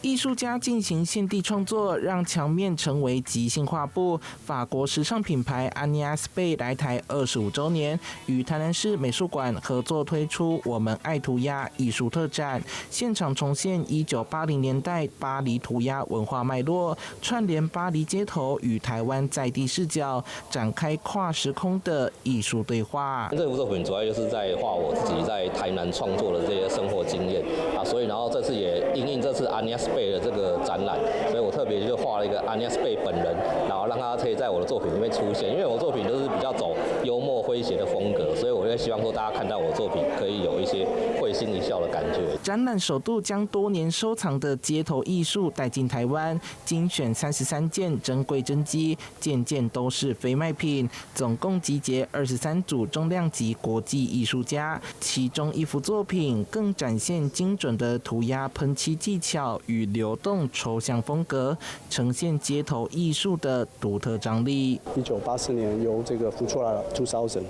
藝術家進行現地創作，讓牆面成為即興畫布。法國時尚品牌安妮亞斯貝來台25週年，與台南市美術館合作推出《我們愛塗鴉》藝術特展，現場重現1980年代巴黎塗鴉文化脈絡，串聯巴黎街頭與台灣在地視角，展開跨時空的藝術對話。這幅作品主要就是在畫我自己在台南創作的這些生活經驗啊，所以然後這次也因應這次安妮亞斯貝的這個展覽，所以我特別就畫了一個安妮亞斯貝本人，然後讓他可以在我的作品裡面出現。因為我作品都是比較走幽默詼諧的風格，所以我就希望說大家看到我作品可以有一些會心一笑的感覺。展覽首度將多年收藏的街頭藝術帶進台灣，精選33件珍貴真跡，件件都是非賣品，總共集結23組重量級國際藝術家，其中一幅作品更展現精準的塗鴉噴漆技巧與流動抽象風格，呈現街頭藝術的獨特張力。1984年由這個 Futura 2000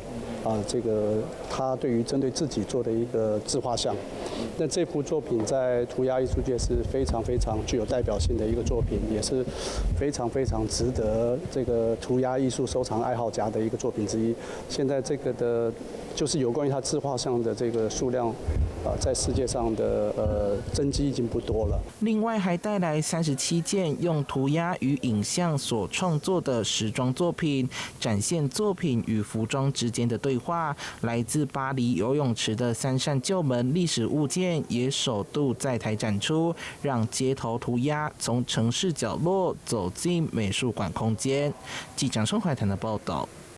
啊，這個他對於針對自己做的一個自畫像，那這幅作品在塗鴉藝術界是非常非常具有代表性的一個作品，也是非常非常值得這個塗鴉藝術收藏愛好家的一個作品之一。現在這個的，就是有關於他自畫像的這個數量，啊，在世界上的真跡已經不多了。另外還帶來37件用塗鴉與影像所創作的時裝作品，展現作品與服裝之間的對話。來自巴黎游泳池的三扇舊門歷史物件也首度在台展出，讓街頭塗鴉從城市角落走進美術館空間。記者孫懷談的報道。